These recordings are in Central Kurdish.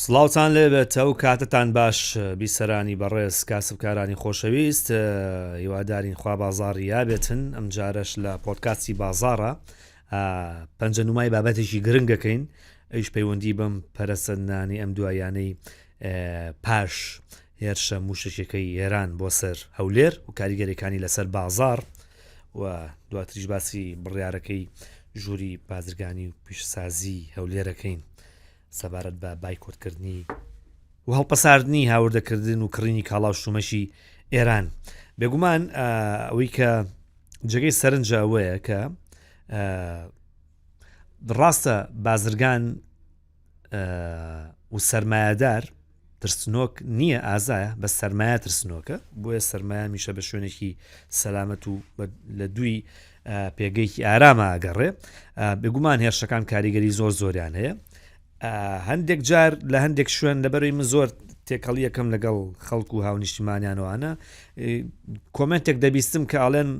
سڵاوتان لێبێت ئەو کاتەتان باش بیسەرانی بەڕێز کاسبکارانی خۆشەویست هیوادارین خوا بازاڕی یابێتن ئەم جارەش لە پۆدکاستی بازاڕە پەنجە نمای بابەتێکی گرنگەکەین ئەویش پەیوەندی بەم پەرەسەندنانی ئەم دوایانەی پاش هێرشە موشەکەکەی ئێران بۆ سەر هەولێر و کاریگەریەکانی لەسەر بازار و دواتریش باسی بڕیارەکەی ژووری بازرگانی و پیشسازی هەولێرەکەین سەبارەت بە بایکۆتکردنی و هەڵپەساردنی هاوردەکردن و کڕینی کاڵا و شتومەکی ئێران. بێگومان ئەوەی کە جێگەی سەرنجە ئەوەیە کە ڕاستە بازرگان و سەرمایەدار ترسنۆک نییە ئازایە بە سەرمایە ترسنۆکە بۆیە سەرمایە میشە بە شوێنێکی سەلامەت و لە دووی پێگەیەکی ئارامە ئەگەڕێ بێگومان هێرشەکان کاریگەری زۆر زۆریان هەیە هەندێک جار لە هەندێک شوێن لەبەروی من زۆر تێکەڵی یەکەم لەگەڵ خەڵک و هاونیشتیمانیانوانە کۆمنتێک دەبیستم کە ئاڵێن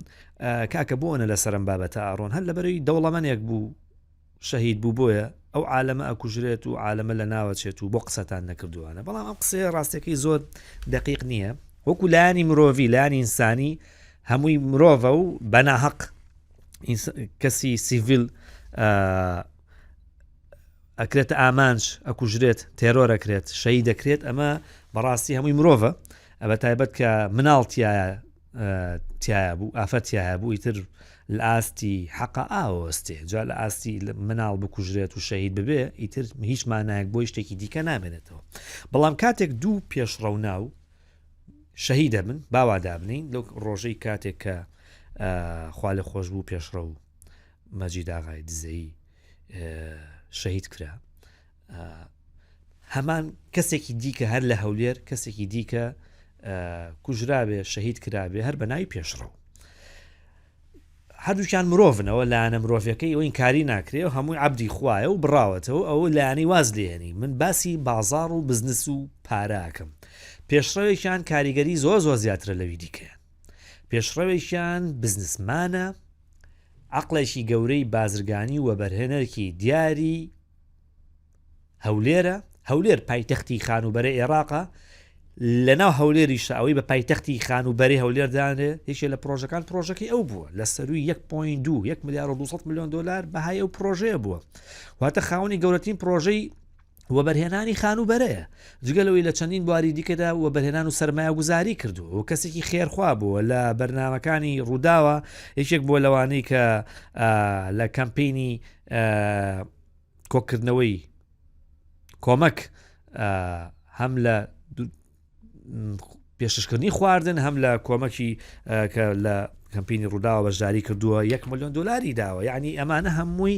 کاکە بۆنە لەسەرم بابەتە ئاڕۆن هەر لەبەروی دەوڵەمەنێک بوو شەهید بوو بۆیە ئەو عالەمە ئەکوژرێت و عالەمە لەناوەچێت و بۆ قسەتان نەکردووانە بەڵام ئەم قسەیە ڕاستەکەی زۆر دەقیق نییە وەکو لایەنی مرۆڤی لایەنی ئینسانی هەمووی مرۆڤە و بەناهەق کەسی سیڤیل ئەکرێتە ئامانج ئەکوژرێت تێرۆر ئەکرێت شەهید دەکرێت ئەمە بەڕاستی هەمووی مرۆڤە ئەبە تایبەت کە مناڵ تایە تایە بوو ئافرەت تایە بوو ئیتر لە ئاستی حەقا ئاوەستێ جا لە ئاستی مناڵ بکوژرێت و شەهید ببێ ئیتر هیچ مانایەک بۆی شتێکی دیکە نامێنێتەوە بەڵام کاتێک دوو پێشڕەو ناو شەهیدە من باوا دابنین لەو ڕۆژەی کاتێک کە خوا لە خۆش بوو پێشڕەو مەجید ئاغای دزەیی شەهید کرا هەمان کەسێکی دیکە هەر لە هەولێر کەسێکی دیکە کوژرابێ شەهید کرابێ هەر بە ناوی پێشڕەو هەردووکیان مرۆڤنەوە لایەنە مرۆڤەکەی ئەوین کاری ناکرێ و هەمووی عبدی خوایە و بڕاوەتەوە ئەو لایەنەی واز لێنی من باسی بازار و بزنس و پاراکەم پێشڕەوێکیان کاریگەری زۆر زۆر زیاترە لەوی دیکەیان پێشڕەوێکیان بزنسمانە عقلێکی گەورەی بازرگانی و وەبەرهێنەرکی دیاری هەولێرە، هەولێر پایتەختی خانووبەرەی ئێراقە، لەناو هەولێریشە ئەوەی بە پایتەختی خانووبەرەی هەولێر دانرێ یەکێ لە پرۆژەکان پرۆژەکەی ئەو بووە لە سەروی 1.2 1 ملیار و 200 میلیۆن دلار بەهای ئەو پرۆژەیە بووە واتە خاوەنی گەورەترین پرۆژەی وەبەرهێنانی خانووبەرەیە جگە لەوەی لە چەندین بواری دیکەدا وەبەرهێنان و سەرمایەگوزاری کردووە و کەسێکی خێرخوا بووە لە بەرنمەکانی ڕووداوە یەکێک بووە لەوانەی کە لە کەمپینی کۆکردنەوەی کۆمەک هەم لە پێشکەشکردنی خواردن هەم لە کۆمەکی کە لە کەمپینی ڕووداوە بەشداری کردووە یەک ملیۆن دلاری داوە یعنی ئەمانە هەمووی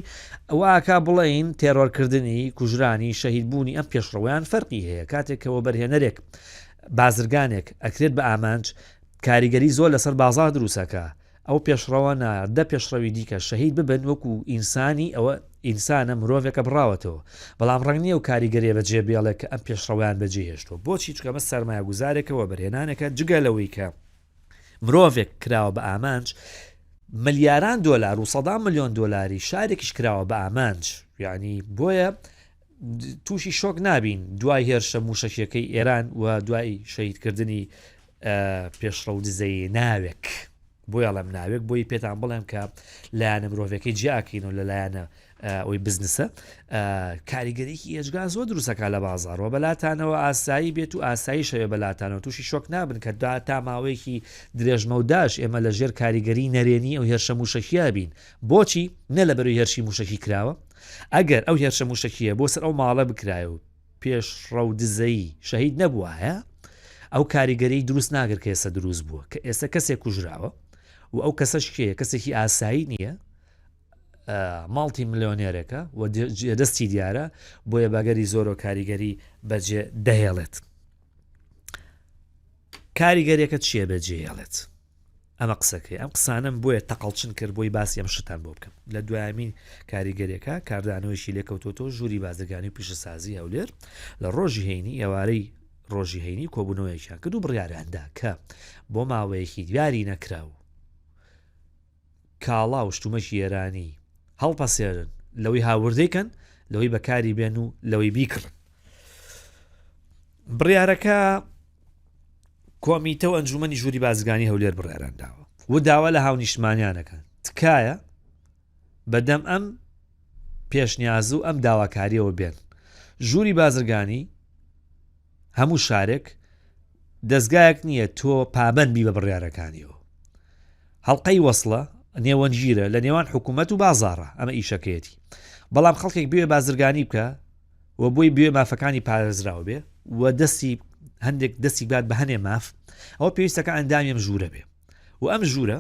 ئەوواکە بڵین تێرۆرکردنی کوژرانی شەهیدبوونی ئەم پێشڕەوەیان فەرقی هەیە کاتێکەوە بەرهێنەرێک بازرگانێک ئەکرێت بە ئامانج کاریگەری زۆر لەسەر بازار دروستەکە ئەو پێشڕەوە نا دە پێشڕەوی دیکە شەهید ببن وەکو ئینسانی ئەوە ئینسانە مرۆڤێکە بڕاوەتەوە بەڵام ڕەنگ نیە ئەو کاریگەریە بەجێ بێڵێ کە ئەم پێشڕەوەیان بەجێ هێشتوە بۆچی چونکە ئەمە سەرمایەگوزارێکە وەبەرهێنانێکە جگە لەوەی کە مرۆڤێک کراوە بە ئامانج ملیاران دۆلار و سەدان ملیۆن دۆلاری شارێکیش کراوە بە ئامانج یعنی بۆیە تووشی شۆک نابین دوای هێرشە موشەکیەکەی ئێران و دوای شەهیدکردنی پێشڕەو دزەیی ناوێک بۆی ئەڵێم ناوێک بۆی پێتان بڵێم کە لایەنە مرۆڤەکەی جیاکەین و لە لایەنە ئەوی بزنسە کاریگەریکی ئێجگار زۆر دروستەکە لە بازارەوە بەلاتانەوە ئاسایی بێت و ئاسایی شەوێ بەلاتانەوە تووشی شۆک نابن کە دا تا ماوەیەکی درێژمەوداش ئێمە لە ژێر کاریگەری نەرێنی ئەو هێرشە موشەکیە بین بۆچی نە لە بەروی هێرشی موشەکی کراوە ئەگەر ئەو هێرشە موشەکیە بۆ سەر ئەو ماڵە بکرایە و پێشڕەو دزەیی شەهید نەبوایە ئەو کاریگەری دروست ناگر کە ئێستا دروست بووە کە ئێستا کەسێک کوژراوە و ئەو کەسەش کێیە کەسێکی ئاسایی نییە ماڵتی ملیۆنێرێکە و دەستی دیارە بۆیە بەگەری زۆر و کاریگەری بەجێ دەهێڵێت کاریگەریەکە چییە بەجێهێڵێت ئەمە قسەکەی ئەم قسانەم بۆیە تەقەڵچن کرد بۆی باسی ئەم شتان بۆ بکەم لە دوایمین کاریگەریەکە کاردانەوەیشی لێکەوتۆتەوە ژووری بازرگانی و پیشەسازی هەولێر لە ڕۆژی هەینی ئێوارەی ڕۆژی هەینی کۆبوونەوەیەکیان کرد و بڕیاریاندا کە بۆ ماوەیەکی دیاری نەکراو کاڵا و شتومەکی ئێرانی هەڵپەسێرن لەوەی هاوردەی کەن لەوەی بەکاری بێن و لەوەی بیکڕن. بڕیارەکە کۆمیتە و ئەنجومەنی ژووری بازرگانی هەولێر بڕیاران داوە و داوا لە هاونیشتمانیانەکەن تکایە بەدەم ئەم پێشنیاز و ئەم داواکاریەوە بێن ژووری بازرگانی هەموو شارێک دەستگایەک نییە تۆ پابند بی بە بڕیارەکانیەوە هەڵلقەی وەصلە نێوەندگیرە لە نێوان حکوومەت و بازارە ئەمە ئیشەکەیەتی بەڵام خەڵکێک بێ بازرگانی بکە و بۆی بوێ مافەکانی پارێزراو بێ و دەستی هەندێک دەستی بات بە هەنێ ماف ئەوە پێویستەکە ئەندامی ئەم ژوورە بێ و ئەم ژوورە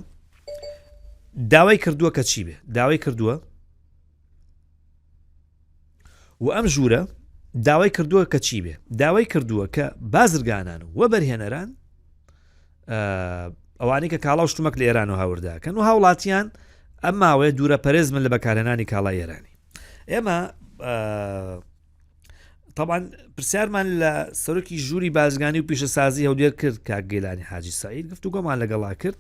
داوای کردووە کە چی بێ داوای کردووە و ئەم ژوورە داوای کردووە کە چی بێ داوای کردووە کە بازرگانان و وەبەرهێنەران ئەوانەی کە کاڵا و شتومەک لە ئێران و هاورداکەن و هاوڵاتیان ئەم ماوەیە دوورە پەرێز من لە بەکارهێنانی کاڵای ئێرانی ئێمە طبعا پرسیارمان لە سەرۆکی ژووری بازگانی و پیشەسازی هەولێر کرد کاک گەلانی حاجی سعید گفتوگۆمان لەگەڵا کرد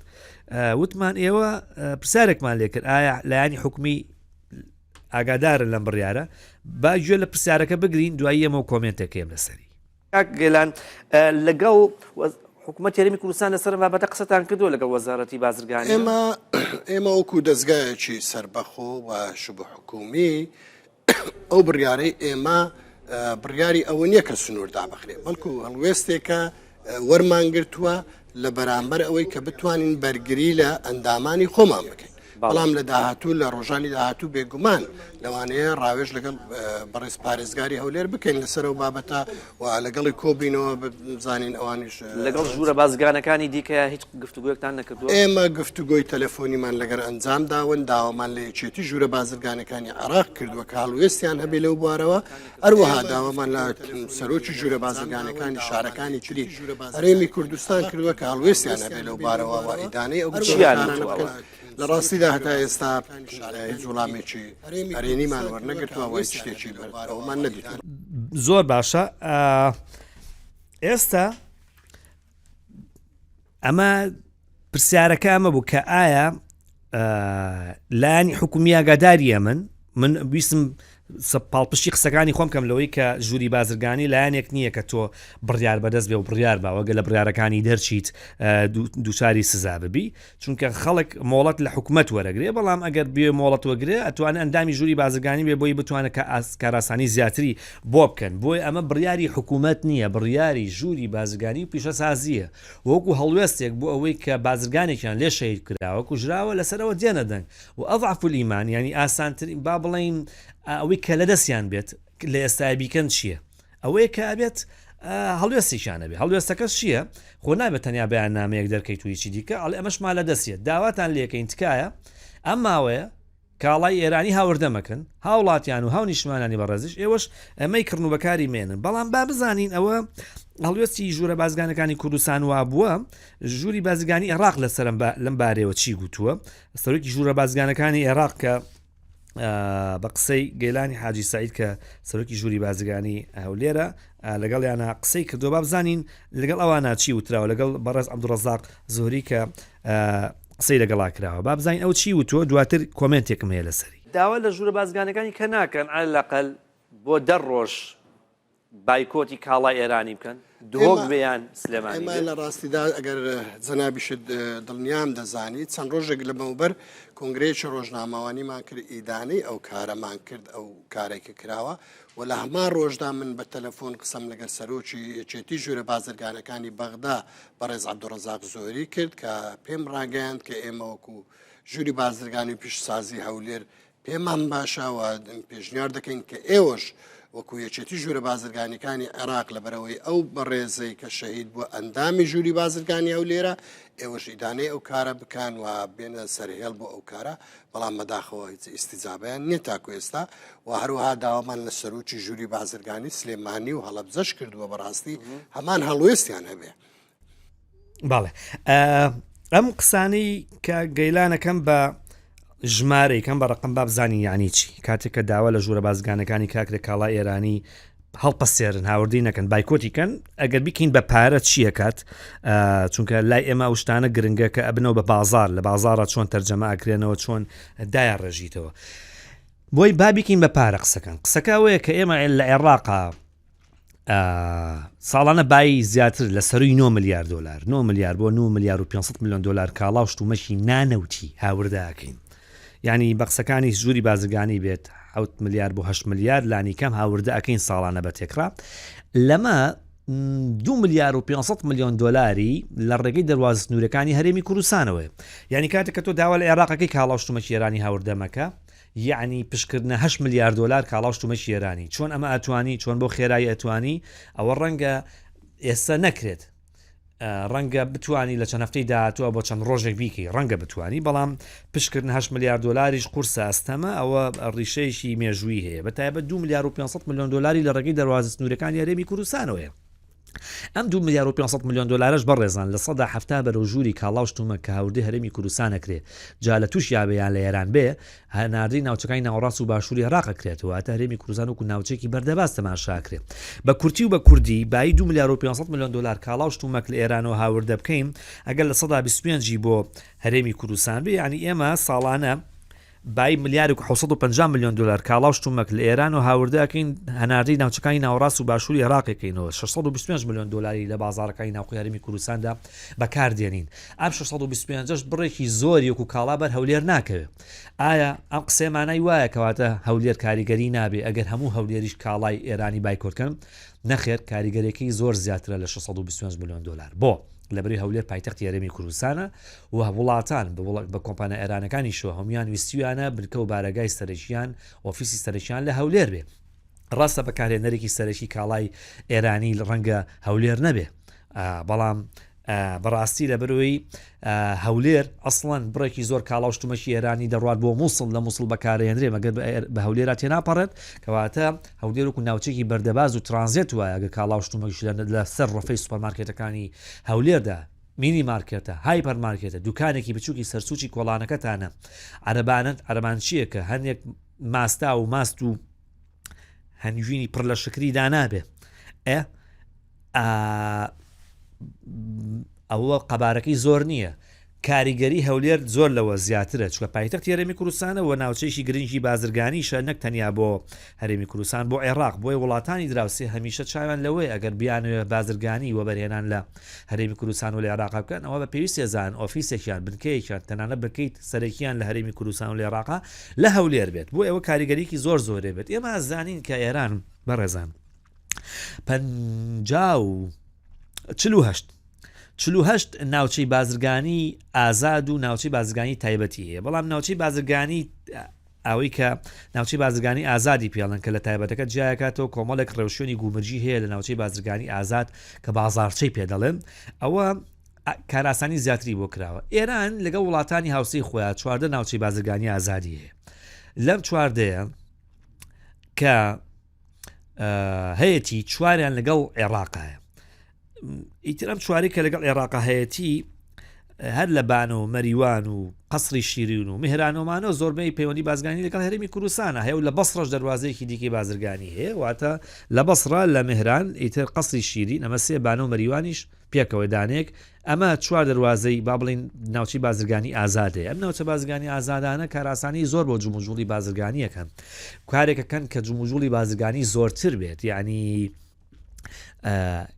وتمان ئێوە پرسیارێکمان لێ کرد ئایا لایەنی حکومی ئاگادارن لەم بڕیارە با گوێ لە پرسیارەکە بگرین دوایی ئێمە و کۆمێنتێکەیەم لەسەری کاک گەلان لەگەڵ حکوومەت هەرێمی کوردستان لەسەر بابەتە قسەتان کردو لەگەڵ وەزارەتی بازرگانی ئێمە ئێمە وەکو دەستگایەکی سربەخۆ و شبه حکومی ئەو بڕیارەی ئێمە بڕیاری ئەوە نییە کە سنوور دابخرێ بەڵکو هەڵوێستێکە وەرمانگرتووە لە بەرامبەر ئەوەی کە بتوانین بەرگری لە ئەندامانی خۆمان بکەین. بەڵام لە داهاتوو لە ڕۆژانی داهاتوو بێگومان لەوانەیە ڕاوێژ لەگەڵ بەڕێز پارێزگاری هەولێر بکەین لەسەر ئەو بابەتە و لەگەڵی کۆبینەوە بزانین ئەوانیش لەگەڵ ژوورە بازرگانەکانی دیکە هیچ گفتوگۆیەکتان نەکردووە؟ ئێمە گفتوگۆی تەلەفۆنیمان لەگەر ئەنجام داون داوامان لە یەکێتی ژوورە بازرگانەکانی عێراق کردووە کە هەڵوێستیان هەبێ لەو بوارەوە هەروەها داوامان لە سەرۆکی ژوورە بازرگانەکانی شارەکانی تری هەرێمی کوردستان کردووە کە هەڵوێستیان هەبێ لەو بارەوە و ئیدانەی ئەو گوتارانە بکەن. لە ڕاستیدا هەتا ئێستا هیچ وڵامێکی ئەرێنیمان وەرنەگرتووە و هیچ شتێکی ئەومان نەدیتووە. زۆر باشە ئێستا ئەمە پرسیارەکە ئەمە بوو کە ئایا لایەنی حکومی ئاگاداری ئەمن من ویستم پاڵپشتی قسەکانی خۆم کەم لەوەی کە ژووری بازرگانی لایەنێک نییە کە تۆ بڕیار بەدەست بێ و بڕیار باوەگە لە بڕارەکانی دەرچیت دووچاری سزا ببی چونکە خەڵک مۆڵەت لە حکومەت وەرەگرێ بەڵام ئەگەر بێ مۆڵەت وەگرێ ئەتوانێ ئەندامی ژووری بازرگانی بێ بۆی بتوانێت کە کاراسانی زیاتری بۆ بکەن بۆیە ئەمە بڕیاری حکومەت نییە بڕیاری ژووری بازرگانی و پیشەسازییە وەکو هەڵوێستێک بۆ ئەوەی کە بازرگانێکیان لێ شەهید کراوە کوژراوە لەسەرەوە دێنە دەنگ و أضعف الإيمان یانی ئاسانترین با بڵێین ئەوەی کە لەدەستیان بێت لە ئێستایا بیکەن چییە؟ ئەوەیە کە ئەبێت هەڵوێستێکیان هەبێ هەڵوێستەکەش چییە؟ خۆ نابێت تەنیا بەیاننامەیەک دەرکەیت و هیچی دیکە ئەڵێ ئەمەشمان لە دەستیە داواتان لێکەین تکایە ئەم ماوەیە کاڵای ئێرانی هاوردە مەکەن هاوڵاتیان و هاونیشتمانانی بەڕێزیش ئێوەش ئەمەی کڕن و بەکاری مێنن بەڵام با بزانین ئەوە هەڵوێستی ژوورە بازگانەکانی کوردستان وا بووە ژووری بازرگانی عێراق لەسەرم لەم بارەوە چی گوتووە سەرۆکی ژوورە بازگانەکانی عێراق کە بە قسەی گەیلانی حاجی سعید کە سەرۆکی ژووری بازرگانی هەولێرە لەگەڵیانە قسەی کردو با بزانین لەگەڵ ئەوانە چی وتراوە لەگەڵ بەڕێز عەبدوڕەزاق زۆری کە قسەی لەگەڵا کراوە با بزانین ئەو چی وتووە دواتر کۆمێنتێکم هەیە لەسەری. داوا لە ژوورە بازرگانەکانی کە ناکەن على الأقل بۆ دە ڕۆژ بایکۆتی کاڵای ئێرانی بکەن دهۆک بێ یان سلێمانی ئێمە لە ڕاستیدا ئەگەر جەنابیشت دڵنیام دەزانی چەند ڕۆژێک لەمەوبەر کۆنگرەیەکی ڕۆژنامەوانیمان کرد ئیدانەی ئەو کارەمان کرد ئەو کارێک کە کراوە و لە هەمان ڕۆژدا من بە تەلەفۆن قسەم لەگەر سەرۆکی یەکێتی ژوورە بازرگانەکانی بەغدا بەڕێز عەبدوڕەزاق زۆری کرد کە پێم ڕاگەیاند کە ئێمە وەکو ژووری بازرگانی و پیشسازی هەولێر پێمان باشە و پێشنیار دەکەین کە ئێوەش وەکو یەکێتی ژوورە بازرگانیەکانی عێراق لەبەرەوەی ئەو بەڕێزەی کە شەهید بووە ئەندامی ژووری بازرگانی هەولێرە ئێوەش ئیدانەی ئەو کارە بکەن و بێنە سەرهێڵ بۆ ئەو کارە بەڵام بەداخەوە هیچ ئیستیجابیان نییە تاکو ئێستا و هەروەها داوامان لە سەرۆکی ژووری بازرگانی سلێمانی و هەڵەبجەش کردووە بەڕاستی هەمان هەڵوێستیان هەبێ. بەڵێ ئەم قسانەی کە گەیلانەکەم بە ژمارەی کەم بە ڕقم با بزانین یعنی چی کاتێک کە داوا لە ژوورە بازگانەکانی کاکرێ کاڵا ئێرانی هەڵپەسێرن هاوردەی نەکەن بایکۆتی کەن ئەگەر بیکەین بە پارە چیەکات چونکە لای ئێمە ئەو شتانە گرنگە کە ئەبنەوە بە بازار لە بازارە چۆن تەرجەمە ئەکرێنەوە چۆن دایە ڕێژیتەوە بۆی بابیکەین بە پارە قسەکان قسەکە ئەوەیە کە ئێمە لە عێراقا. ساڵانە بایی زیاتر لە سەروی 9 ملیار دلار 9 ملیار بۆ 9 ملیار و 500 میلیۆن دلار کاڵا و شتومەکی نانەوتی هاوردەکەین یعنی بە قسەکانی ژووری بازرگانی بێت 7 ملیار بۆ 8 ملیار لانی کەم هاوردە ئەەکەین ساڵانە بە تێکرا لەمە 2 ملیار و 500 میلیۆن دلاری لە ڕێگەی دەواز سنوورەکانی هەرێمی کوردستانەوەی یعنی کاتێک کە تۆ داوا لە عێراقەکەی کاڵا و شتومەکی ئێرانی هاوردەمەکە یەعنی پشتکردنە هەشت ملیار دۆلار کاڵا و شتومەکی ئێرانی، چۆن ئەمە ئەتوانی، چۆن بەو خێرایی ئەتوانی، ئەوە ڕەنگە ئێستا نەکرێت، ڕەنگە بتوانی لە چەند هەفتەی داهاتووە بۆ چەند ڕۆژێک بیکەی، ڕەنگە بتوانی، بەڵام پشتکردن هەشت ملیار دۆلاریش قورسە ئەستەمە، ئەوە ڕیشەیەکی مێژوویی هەیە، بە تایبەت دوو ملیار و 500 ملیۆن دۆلاری لە ڕێگەی دەروازە سنوورەکانی هەرێمی کوردستانەوەیە. ئەم دوو ملیار و 500 ملیۆن دۆلارەش بەڕێزان 70% بەرەو ژووری کاڵا و شتومەک کە هاوردەی هەرێمی کوردستان ئەکرێ جا لە تورکیا بێ یان لە ئێران بێ هەناردەی ناوچەکانی ناوەڕاست و باشووری عێراق ئەکرێت واتە هەرێمی کوردستان وەکو ناوچەیەکی بەردەباز تەماشا ئەکرێ بە کورتی و بە کوردی بایی دوو ملیار و 500 ملیۆن دۆلار کاڵا و شتومەک لە ئێرانەوە هاوردە بکەین ئەگەر 25% ی بۆ هەرێمی کوردستان بێ یعنی ئێمە ساڵانە بایی ملیارێک و 750 ملیۆن دۆلار کاڵا و شتومەک لە ئێرانەوە هاوردە ئەکەین، هەناردەی ناوچەکانی ناوەڕاست و باشووری عێراق ئەکەینەوە، 625 ملیۆن دۆلاری لە بازاڕەکانی ناوخۆی هەرێمی کوردستاندا بەکار دێنین. ئەم 625 ەش بڕێکی زۆری وەکو کاڵا بەر هەولێر ناکەوێ. ئایا ئەم قسەیە مانای وایە کەواتە هەولێر کاریگەری نابێ ئەگەر هەموو هەولێریش کاڵای ئێرانی بایکۆت کەن؟ نەخێر کاریگەریەکەی زۆر زیاترە لە 625 ملیۆن دۆلار. بۆ؟ لەبری هەولێر پایتەختی هەرێمی کوردستانە و وڵاتان بە کۆمپانیا ئێرانەکانیشەوە هەموویان ویستویانە بنکە و بارەگای سەرەکیان ئۆفیسی سەرەکیان لە هەولێر بێ. ڕاستە بەکارهێنەرێکی سەرەکی کاڵای ئێرانی ڕەنگە هەولێر نەبێ بەڵام بەڕاستی لە بەرەوەی هەولێر ئەسڵەن بڕێکی زۆر کاڵا و شتومەکی ئێرانی دەڕات بۆ مووسڵ لە مووسڵ بەکارێنرێ مەگەر بە هەولێرا تێناپەڕێت کەواتە هەولێر وەکو ناوچێکی بەردەباز و ترانزێت وایە گە کاڵا و شتومەکیش لە سەر ڕەفەی سوپەرمارکێتەکانی هەولێردا مینی مارکێتە، هایپەر مارکێتە، دوکانێکی بچوکی سەرسوچی کۆڵانەکەتانە، عەرەبانەت عەرەبانچییەکە، هەنێک ماستاو و ماست و هەنگوینی پڕ لە شەکری دانابێ. ئە ئەوە قەبارەکەی زۆر نییە. کاریگەری هەولێر زۆر لەوە زیاترە، چونکە پایتەختی هەرێمی کوردستانە و ناوچەیەکی گرنگی بازرگانیشە نەک تەنیا بۆ هەرێمی کوردستان بۆ عێراق، بۆیە وڵاتانی دراوسێ هەمیشە چاویان لەوەیە ئەگەر بیانەوێ بازرگانی وەبەرهێنان لە هەرێمی کوردستان و لە عێراق بکەن ئەوە بە پێویست ئەزانن ئۆفیسێکیان بنکەیەکیان تەنانەت بنکەی سەرەکیان لە هەرێمی کوردستان و لە عێراق لە هەولێر بێت بۆ ئەوە کاریگەریکی زۆر زۆرێ بێت ئێمە ئەزانین کە ئێران بەڕێزان 48 48 ناوچەی بازرگانی ئازاد و ناوچەی بازرگانی تایبەتی هەیە بەڵام ناوچەی بازرگانی ئەوەی کە ناوچەی بازرگانی ئازادی پێڵن کە لە تایبەتەکە جیاکاتەوە کۆمەڵێک ڕێوشوێنی گومرگی هەیە لە ناوچەی بازرگانی ئازاد کە بازارچەی پێ دەڵێن ئەوە کاراسانی زیاتری بۆ کراوە ئێران لەگەڵ وڵاتانی هاوسێی خۆیان چواردە ناوچەی بازرگانی ئازادی هەیە لەم چواردەیە کە هەیەتی چواریان لەگەڵ عێراقایە ئیتر ئەم چواری کە لەگەڵ عێراقا هەیەتی هەر لە بان و مەریوان و قەسری شیرین و مهرانۆمانە زۆربەی پەیوەندی بازرگانی لەگەڵ هەرێمی کوردستانە هەیە و لە بەسڕەش دەواازەیەکی دیکەی بازرگانی هەیە واتە لە بەسڕە لە مهران ئیتر قەسری شیرین ئەمە سێ بانە و مەریوانیش پێکەوە دانێک ئەمە چوار دەروازەی با بڵین ناوچەی بازرگانی ئازادەیە ئەم ناوچە بازرگانی ئازادانە کارئاسانی زۆر بۆ جموجوڵی بازرگانیەکەن کارێکەکەن کە جموجوڵی بازرگانی زۆرتر بێت یعنی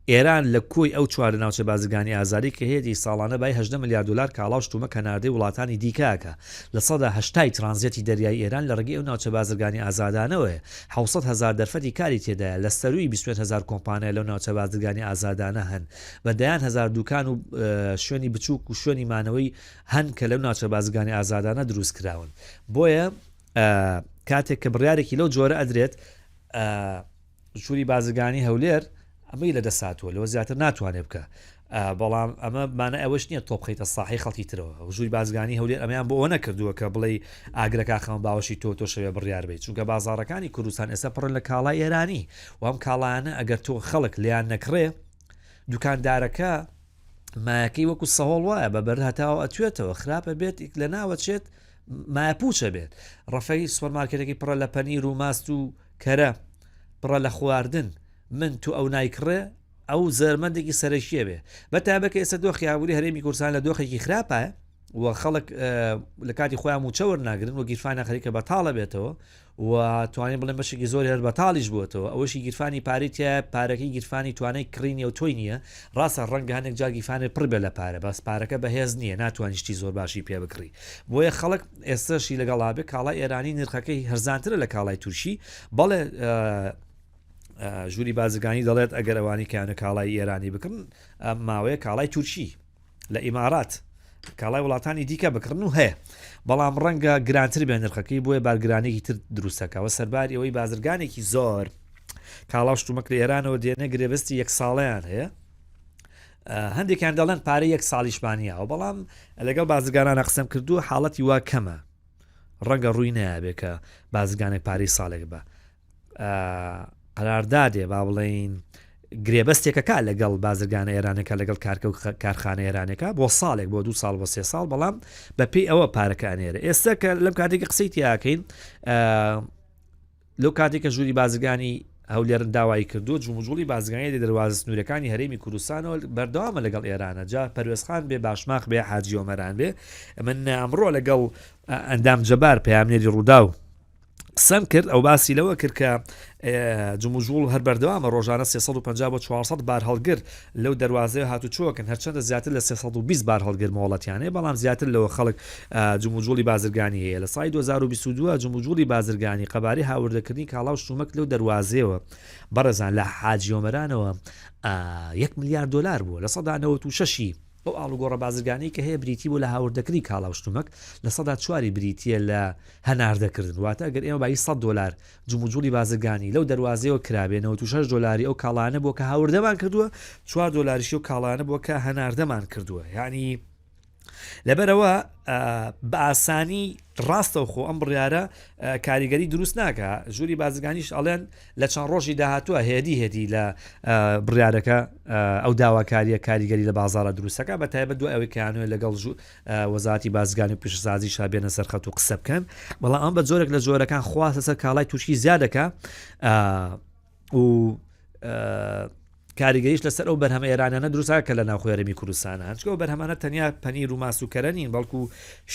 ئێران لە کۆی ئەو چوار ناوچە بازرگانی ئازادی کە هەیەتی ساڵانە بای 18 ملیار دلار کاڵا و شتومەک هەناردەی وڵاتانی دیکەکە 80% ترانزێتی دەریای ئێران لە ڕێگەی ئەو ناوچە بازرگانی ئازادانەوەیە 700 هەزار دەرفەتی کاری تێدایە لە سەرووی 25 هەزار کۆمپانیا لەو ناوچە بازرگانی ئازادانە هەن بە دەیان هەزار دوکان و شوێنی بچووک و شوێنی مانەوەی هەن کە لەو ناوچە بازرگانی ئازادانە دروست کراون بۆیە کاتێک کە بڕیارێکی لەو جۆرە ئەدرێت ژووری بازرگانی هەولێر ئەمەی لە دەست هاتووە لەوە زیاتر ناتوانێت بکە بەڵام ئەمە مانە ئەوەش نییە تۆ بخیتە ساحی خەڵکی ترەوە ژووری بازرگانی هەولێر ئەمەیان بۆ ئەوە نەکردووە کە بڵێ ئاگرەکە خەم باوەشی تۆ تۆ شەوێ بڕیار بیت چونکە بازارەکانی کوردستان ئێستا پڕن لە کاڵای ئێرانی و ئەم کاڵایانە ئەگەر تۆ خەڵک لیان نەکڕێ دوکاندارەکە مایەکەی وەکو سەهۆڵ وایە بە بەرد هەتاوە ئەتوێتەوە خراپە بێت لە ناوەچێت مایەپوچە بێت ڕەفەی سوپەرمارکێتەکەی پڕە لە پەنیر و ماست و کەرە پڕە لە خواردن من تو ئەو نایکڕێ ئەو زەرمەندێکی سەرەکیە بێ بە تایبەت کە ئێستا دۆخی ئابووری هەرێمی کوردستان لە دۆخێکی خراپایە. و خەڵک لە کاتی خۆیان موچە وەرناگرن و گیرفانە خەریکە بەتاڵە بێتەوە و توانین بڵێن بەشێکی زۆر هەر بەتاڵیش بووەتەوە ئەوەشی گیرفانی پارەی تایە پارەکەی گیرفانی توانای کڕینی و تۆی نییە ڕاستە ڕەنگە هەندێک جار گیرفانێ پڕ بێ لە پارە بەس پارەکە بەهێز نییە ناتوانانی شتی زۆر باشی پێ بکڕی بۆیە خەڵک ئێستاشی لەگەڵا بێ کاڵای ئێرانی نرخەکەی هەرزانترە لە کاڵای تورکی بەڵێ ژووری بازرگانی دەڵێت ئەگەر ئەوانی کەیانە کاڵای ئێرانی بکڕن ماوەیە کاڵای تورکی لە ئیمارات کاڵای وڵاتانی دیکە بکڕن و هەیە بەڵام ڕەنگە گرانتر بێ نرخەکەی بۆیە بارگرانێکی تر دروستەکەەوە سەرباری ئەوەی بازرگانێکی زۆر کاڵا و شتومەک لە ئێرانەوە دێنە گرێبەستی یەک ساڵیان هەیە هەندێکیان دەڵێن پارە یەک ساڵیشمانیاوە بەڵام لەگەڵ بازرگانانە قسەم کردووە حاڵەتی وا کەمە ڕەنگە ڕووی نایابێ کە بازرگانێک پارەی ساڵێک بە قەراردادێ با بڵێین گرێبەستێکەکە لەگەڵ بازرگانە ئێرانەکە لەگەڵ کارکە و کارخانە ئێرانەکە بۆ ساڵێک بۆ دو ساڵ بۆ سێ ساڵ بەڵام بەپێی ئەوە پارەکە ئەنێرە ئێستا کە لەم کاتێکی قسەی تیاکەین لەو کاتێک کە ژووری بازرگانی هەولێرن داوای کردووە جموجوڵی بازرگانی لە دەروازە سنوورەکانی هەرێمی کوردستانەوە بەردەوامە لەگەڵ ئێرانە جا پەروێزخان بێ باشماخ بێ حاجی ئۆمەران بێ من ئەمڕۆ لەگەڵ ئەندام جەبار پەیامنێری ڕووداو قسەم کرد ئەو باسی لەوە کرد کە جموجوڵ هەر بەردەوامە ڕۆژانە 350 بۆ 400 بار هەڵگر لەو دەواازەیە هاتوچۆکن هەرچەندە زیاتر لە 320 بار هەڵگر مۆڵەتیانەیە بەڵام زیاتر لەوە خەڵک جموجوڵی بازرگانی هەیە لە سای 2022 جموجوڵی بازرگانی قەبارەی هاوردەکردنی کاڵا و شتومەک لەو دەواازەیەوە بەڕێزان لە حاجیۆمەرانەوە 1 میلیارد دلار بووە لە 1996 ئەو ئاڵوگۆڕە بازرگانی کە هەیە بریتی بوو لە هاوردەکردنی کاڵا و شتومەک 4ی بریتە لە هەناردەکردن، واتە ئەگەر ئێمە بایی 100 دۆلار جموجوڵی بازرگانی لەو دەروازەیەوە کرابێ 96 دۆلاری ئەو کاڵایانە بووە کە هاوردەمان کردووە، چوار دۆلاریشی ئەو کاڵایانە بووە کە هەناردەمان کردووە. یانی لەبەرئەوە بە ئاسانی ڕاستەوخۆ ئەم بڕیارە کاریگەری دروست ناکە ژووری بازرگانیش ئەڵێن لە چەند ڕۆژی داهاتووە هێدی هێدی لە بڕیارەکە ئەو داواکاریە کاریگەری لە بازارە دروستەکە بە تایبەت دوای ئەوەی کەیانوێ لەگەڵ وەزارەتی بازرگانی و پیشەسازیشا بێنە سەر خەت و قسە بکەن بەڵام ئەم بە جۆرێک لە جۆرەکان خواست لەسەر کاڵای تورکی زیاد دەکا و کاریگەریش لەسەر ئەو بەرهەمە ئێرانیانە دروستە کە لە ناوخۆی هەرێمی کوردستان هەن چونکە ئەو بەرهەمانە تەنیا پەنیر و ماست و کەرە نین بەڵکو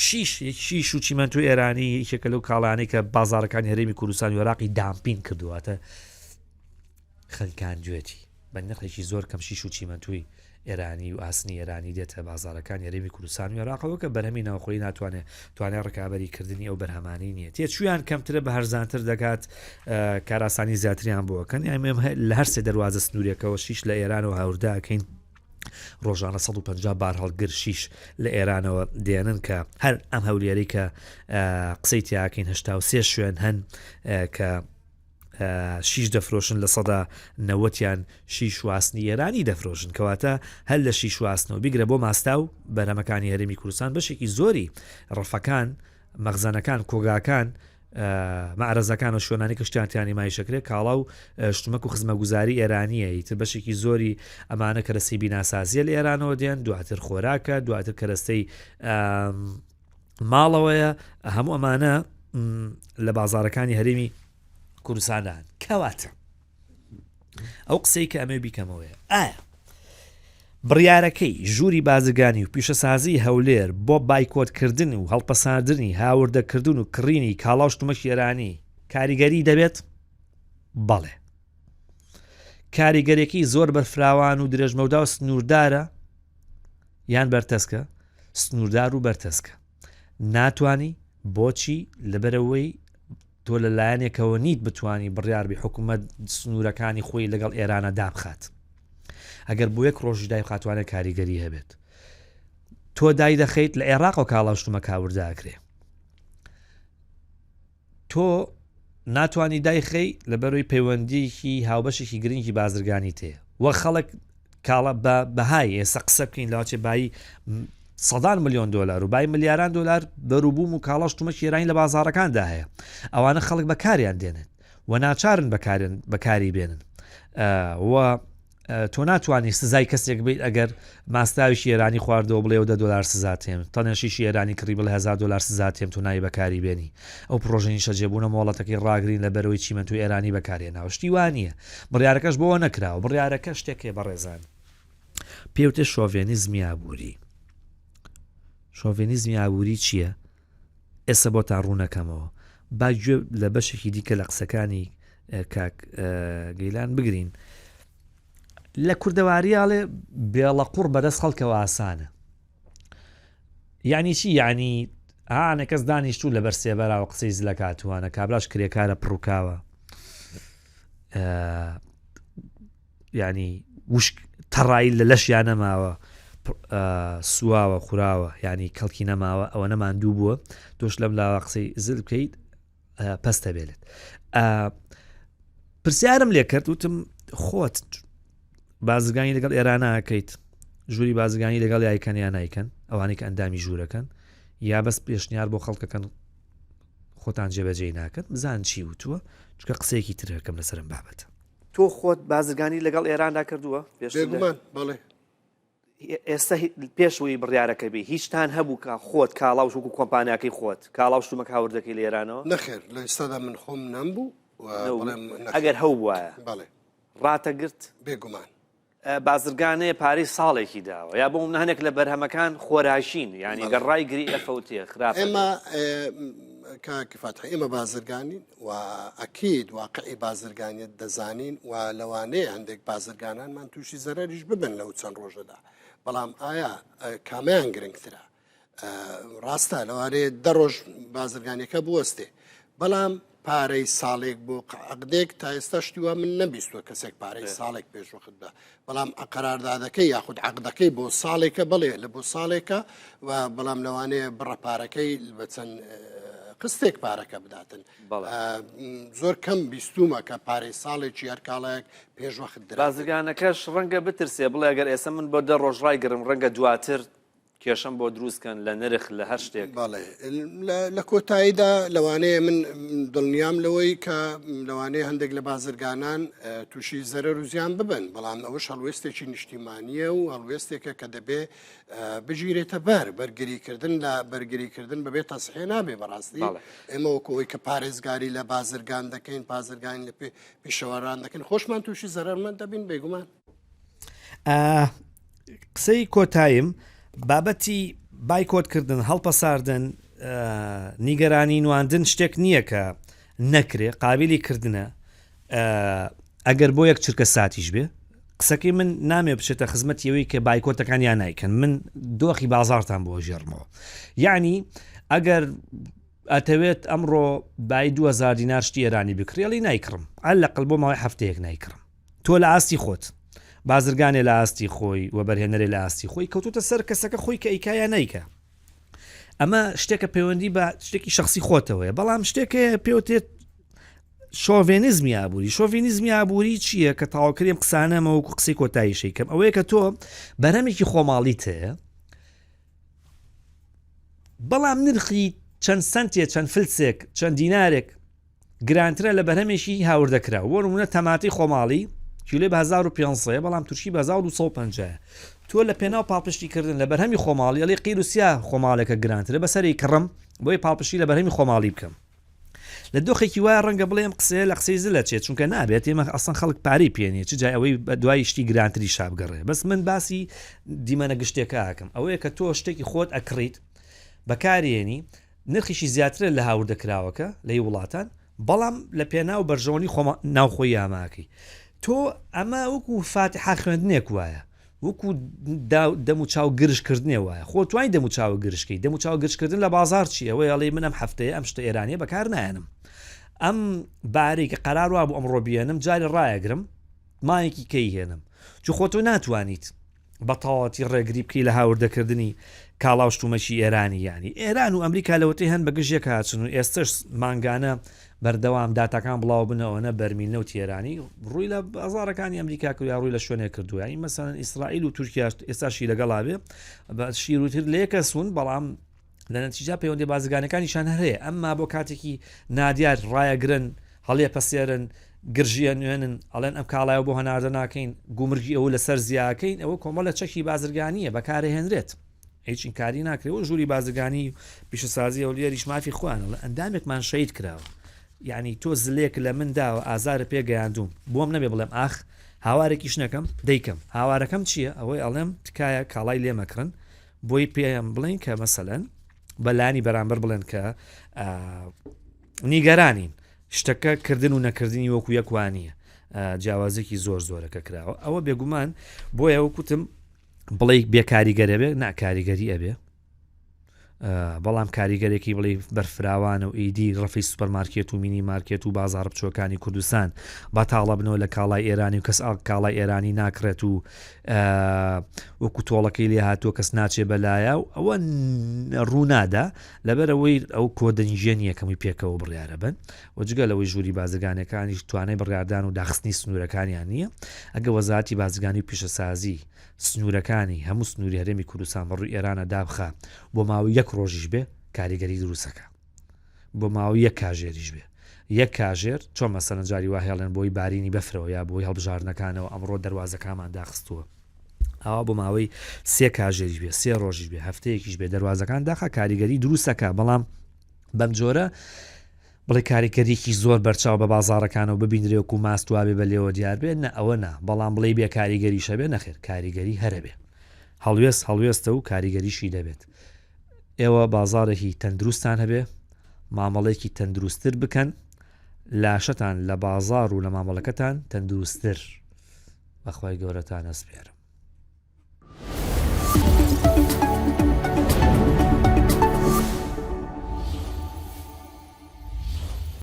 شیش شیش و چیمەنتۆی ئێرانی یەکێکە لەو کاڵانەی کە بازارەکانی هەرێمی کوردستان و عێراقی دامپین کردووەتە خنکاندوێتی. بە نرخێکی زۆر کەم شیش و چیمەنتوی ئێرانی و ئاسنی ئێرانی دێتە بازاڕەکانی هەرێمی کوردستان و عێراقەوە کە بەرهەمی ناوخۆیی ناتوانێت توانای ڕکابەری کردنی ئەو بەرهەمانەی نییە. تێچوویان کەمترە بە هەرزانتر دەکات کارئاسانی زیاتریان بۆ ئەکەن. لە هەر سێ دەروازە سنووریەکەوە شیش لە ئێرانەوە هاوردە ئەکەین. ڕۆژانە 150 بارهەڵگر شیش لە ئێرانەوە دێنن کە هەر ئەم هەولێری کە قسەی تیاکەین 83 شوێن هەن کە شیش دەفرۆشن لە سەدا نەوەتیان شیش و ئاسنی ئێرانی دەفرۆشن کەواتە هەر لە شیش و ئاسنەوە بیگرە بۆ ماستاو بەرهەمەکانی هەرێمی کوردستان بەشێکی زۆری ڕەفەکان مەخزەنەکان کۆگاکان مەعرەزەکان و شوێنانی کە شتیان تیانی مایشەکرێ کاڵا و شتومەک و خزمەگوزاری ئێرانیە ئیتر بەشێکی زۆری ئەمانە کەرەسەی بیناسازیە لە ئێرانەوە دێن دواتر خۆراکە دواتر کەرەستەی ماڵەوەیە هەموو ئەمانە لە بازارەکانی هەرێمی کوردستاندا هەن کەواتە ئەو قسەی کە ئەمێ بیکەمەوەیە ئایا بڕیارەکەی ژووری بازرگانی و پیشەسازی هەولێر بۆ بایکۆتکردن و هەڵپەساردنی هاوردەکردن و کڕینی کاڵا و شتومەکی ئێرانی کاریگەری دەبێت؟ بەڵێ. کاریگەرێکی زۆر بەرفراوان و درێژمەودا و سنووردارە یان بەرتەسکە؟ سنووردار و بەرتەسکە. ناتوانی بۆچی لەبەرەوەی تۆ لە لایەنێکەوە نیت بتانی بڕیاربی حکوومەت سنوورەکانی خۆی لەگەڵ ئێرانە دابخات ئەگەر بۆ یەک ڕۆژی دای خاتوانە کاریگەری هەبێت تۆ دای دەخەیت لە عێراق و کاڵا شتومە کاورداکرێ تۆ ناتوانی دایخەی لەبەرەوەی پەیوەندیەکی هاوبەشێکی گرنگی بازرگانیت هەیە و خەڵک کاڵا بە بەهای ئێستا قسە بکەین لەواچێ بایی سەدان ملیۆن دۆلار و بای ملیاران دۆلار بەروبووم و کاڵاش تومەکی ئێرانی لە بازاڕەکاندا هەیە ئەوانە خەڵک بەکاریان دێنێت و ناچارن بەکارن بەکاری بێنن و تۆ ناتوانی سزای کەسێک بیت ئەگەر ماستاویشی ئێرانی خواردەوە بڵێ دە دۆلار سزا تێم تەنێشیشی ئێرانی کڕی بڵێ هەزار دۆلار سزا تێم تۆ ناوی بەکاری بێنی ئەو پڕۆژە نیشەجێبوونە مۆڵەتەکەی ڕاگرین لە بەرەوەی چیمەنتۆی ئێرانی بەکارهێناوە شتی وا نییە بڕیارەکەش بۆوە نەکراوە بڕیارەکە شتێک هەیە بەڕێزان پێوتێ شۆڤێنیزمی ئابووری. شۆڤێنیزمی ئابووری چییە؟ ئێستا بۆتان ڕوونەکەمەوە با گوێ لە بەشێکی دیکە لە قسەکانی کاک گەیلان بگرین لە کوردەواریاڵێ بێڵە قوڕ بەدەست خەڵکەوە ئاسانە یعنی چی یعنی ئانە کەس دانیشتوو لەبەر سێبەراوە قسەی زلەکاتوانە کابراش کرێکارە پڕوکاوە یانی وشک تەڕایی لە لەشیا نەماوە سواوە خوراوە ینی کەڵکی نەماوە ئەوە نەماندوو بووە تۆش لەم لاوە قسەی زل بکەیت پەستە بێنێت پرسیارم لێ کرد وتم خۆت بازرگانی لەگەڵ ئێرانەکەیت ژووری بازرگانی لەگەڵ یایکەن یا نایکەن ئەوانەی کە ئەندامی ژوورەکەن یا بەس پێشنیار بۆ خەڵکەکەن خۆتان جێبەجێی ناکەن بزان چی وتووە چکە قسەیەکی ترەکەم لەسەرم بابەتە تۆ خۆت بازرگانی لەگەڵ ئێراندا کردووە؟ بێگومان بەڵێ. ئێستا پێشوەی بڕیارەکە بی هیچتان هەبوو کە خۆت کاڵا و شوک و کۆمپانیاکەی خۆت کاڵا و شتومەک هاوردەکەی لە ئێرانەوە؟ نەخێر لە ئێستادا من خۆم نەمبوو ئەگەر هەو بواە بەڵێ ڕاتەگرت؟ بێگومان. بازرگانێ پارەی ساڵێکی داوە یا بۆ منە هەنێک لە بەرهەمەکان خۆراکین یعنی گەر ڕای گری ئەفەوتێ خراپ ئێمە کاک فاتح ئێمە بازرگانین و ئەکید واقعی بازرگانیت دەزانین و لەوانەیە هەندێک بازرگانانمان تووشی زەرەریش ببن لەو چەند ڕۆژەدا بەڵام ئایا کامیان گرنگترە ڕاستە لەوانەیە دە ڕۆژ بازرگانیەکە بوەستێ بەڵام پارەی ساڵێک بۆ عقدێک تا ئێستا شتیوا من نەبیستوە کەسێک پارەی ساڵێک پێشوەخت بە بەڵام قەراردادەکەی یاخود عقدەکەی بۆ ساڵێکە بڵێ لە بۆ ساڵێکە و بەڵام لەوانەیە بڕە پارەکەی بە چەند قستێک پارەکە بداتن زۆر کەم بیستومە کە پارەی ساڵێکی هەر کاڵایەک پێشوەخت درا. بازرگانەکەش ڕەنگە بترسێ بڵێ ئەگەر ئێستا من بۆ دە ڕۆژ ڕایگرم ڕەنگە دواتر کێشەم بۆ دروست کەن لە نرخ لە هەر شتێک. بەڵێ لە کۆتاییدا لەوانەیە من دڵنیام لەوەی کە لەوانەیە هەندێک لە بازرگانان تووشی زەرەر و زیان ببن بەڵام ئەوەش هەڵوێستێکی نیشتیمانیە و هەڵوێستێکە کە دەبێ بگیرێتە بەر بەرگریکردن لە بەرگریکردن بەبێ تەسحێ نابێ بەڕاستی ئێمە وەکەوەی کە پارێزگاری لە بازرگان دەکەین بازرگانی لە پێ پیشەوەران دەکەین خۆشمان تووشی زەرەرمەند دەبین بێگومان. قسەی کۆتایم بابەتی بایکۆتکردن هەڵپەساردن نیگەرانی نواندن شتێک نییە کە نەکرێ قابلی کردنە ئەگەر بۆ یەک چرکە ساتیش بێ قسەکەی من نامێ بچێتە خزمەتی ئەوەی کە بایکۆتەکان یان نایکەن من دۆخی بازارتان بۆ ژێرمەوە یعنی ئەگەر ئەتەوێت ئەمڕۆ بای 2000 دینار شتی ئێرانی بکڕێڵی نایکڕم ئەل لە قەل بۆ ماوەی هەفتەیەک نایکڕم تۆ لە ئاستی خۆت، بازرگانێ لە ئاستی خۆی، وەبەرهێنەرێ لە ئاستی خۆی، کەوتۆتە سەر کەسەکە خۆی کە ئەیکا یا نایکا. ئەمە شتێکە پەیوەندی بە شتێکی شخصی خۆتەوەیە، بەڵام شتێک هەیە پێوتێت شۆڤێنیزمی ئابووری. شۆڤینیزمی ئابووری چییە کە تەواوکەری ئەم قسانەمە وەکو قسەی کۆتاییشی کەم ئەوەیە کە تۆ بەرهەمێکی خۆماڵیت هەیە، بەڵام نرخی چەند سنتێ چەند فلسێک چەند دینارێک گرانترە لە بەرهەمێکی هاوردەکراو، بۆ نموونە تەماتەی خۆماڵی کیلۆی بە 1500 بەڵام تورکی بە 1250 تۆ لە پێناو پاڵپشتی کردن لە بەرهەمی خۆماڵی ئەڵێ قیر و سیا خۆماڵێکە گرانترە بەسەری کڕم بۆی پاڵپشتی لە بەرهەمی خۆماڵی بکەم لە دۆخێکی وایە ڕەنگە بڵێ ئەم قسەیە لە قسەی زلە چێت چونکە نابێت ئێمە ئەسڵەن خەڵک پارەی پێ نیە چ جای ئەوەی بە دوای شتی گرانتری شابگەڕێ بەس من باسی دیمەنە گشتێکە ئەکەم ئەوەیە کە تۆ شتێکی خۆت ئەکڕیت بەکارێنی نرخیشی زیاترە لە هاوردەکراوەکە لەی وڵاتان، بەڵام لە پێناو بەرژەوەندی خۆما ناوخۆیی ئاماکەی. تۆ ئەمە وەکو فاتیحا خوێندنێک وایە، وەکو دەم و چاو گرژ کردنێ وایە. خۆ توانی دەم و چاوە گرژ کەی. دەم و چاو گرژ کردن لە بازاڕ چییە؟ ئەوەیە ئەڵێی من ئەم هەفتەیە ئەم شتە ئێرانییە بەکار نایەنم. ئەم بارەی کە قەرار وابوو ئەمڕۆ بیێنم جارێ ڕایەگرم مانگێکی کەی هێنم. چون خۆ تۆ ناتوانیت بە تەواوەتی ڕێگری بکەی لە هاوردەکردنی کاڵا و شتومەکی ئێرانی یانی ئێران و ئەمریکا لەوەتەی هەن بە گژ یەک هاچن و ئێستەش مانگانە بەردەوام داتاکان بڵاو بنەوە نە بەرمیل نەوتی ئێرانی ڕووی لە بازاڕەکانی ئەمریکا کرد یا ڕووی لە شوێنێک کردووە یانی مەسەلەن ئیسرائیل و تورکیاش ئێستاشی لەگەڵا بێ بە شیروتر لێکە سوون بەڵام لە نەتیجا پەیوەندی بازرگانەکانیشان هەر هەیە ئەمما بۆ کاتێکی نادیار ڕایەگرن هەڵێ پەسێرن گرژیە نوێنن ئەڵێن ئەم کاڵایە بۆ هەناردە ناکەین گومرگی ئەوە لەسەر زیاکەین ئەوە کۆمەڵە چەکی بازرگانیە بەکارهێنرێت هیچ ئینکاری ناکرێت و ژووری بازرگانی پیشەسازی هەولێریش مافی خۆیان لە ئەندامێکمان شەید کراوە یعنی تۆ زلێک لە من داوە ئازارە پێگەیاندوم بۆم نەبێ بڵێم ئاخ هاوارێکیش نەکەم دەیکەم هاوارەکەم چییە ئەوەی ئەڵێم تکایە کاڵای لێ مەکڕن. بۆی پێیان بڵین کە مەسەلەن بەلانی بەرامبەر بڵێن کە نیگەرانین شتەکە کردن و نەکردنی وەکو یەکوانیە جیاوازێکی زۆر زۆرەکە کراوە ئەوە بێگومان بۆیە وەکوتم بڵێ بێکاریگەرە بێ ناکاریگەری ئەبێ بەڵام کاریگەرێکی بڵێ بەرفراوانە و ئیدی ڕەفی سوپەرمارکێت و مینی مارکێت و بازاڕ بچووەکانی کوردستان بەتاڵە بنەوە لە کاڵای ئێرانی و کەس ئاڵ کاڵای ئێرانی ناکڕێت و وەکو تۆڵەکەی لێ هاتووە کەس ناچێ بەلایە و ئەوە ڕوونادا لەبەرەوەی ئەو کۆدەنگیە نییە کەمووی پێکەوە بڕیارە بن و جگە لەوەی ژووری بازرگانەکانیش توانای بڕیاردان و داخستنی سنوورەکانیان نییە ئەگە وەزارەتی بازرگانی و پیشەسازی سنوورەکانی هەموو سنووری هەرێمی کوردستان بە ڕووی ئێرانە دابخا بۆ ماوەی یەک ڕۆژیش بێ کاریگەری دروستەکە بۆ ماوەی یەک کاژێریش بێ یەک کاژێر چۆن مەسەلەن جاری وا هێڵێن بۆی بارینی بەفرەوە یا بۆی هەڵبژاردنەکانەوە ئەمڕۆ دەروازەکانمان داخستووە ئاوا بۆ ماوەی سێ کاژێریش بێ سێ ڕۆژیش بێ هەفتەیەکیش بێ دەروازەکان داخا کاریگەری دروستەکە بەڵام بەم جۆرە بڵێ کاریگەریەکی زۆر بەرچاو بە بازاڕەکانەوە ببینرێ وەکو ماست وابێ بە لێوە دیار بێ نە ئەوە نا بەڵام بڵێی بێ کاریگەریش هەبێ نەخێر کاریگەری هەرەبێ هەڵوێست هەڵوێستە و کاریگەریشی دەبێت ئێوە بازاڕێکی تەندروستان هەبێ مامەڵێکی تەندروستتر بکەن لاشەتان لە بازار و لە مامەڵەکەتان تەندروستتر بەخوای گەورەتان ئەسپێرم.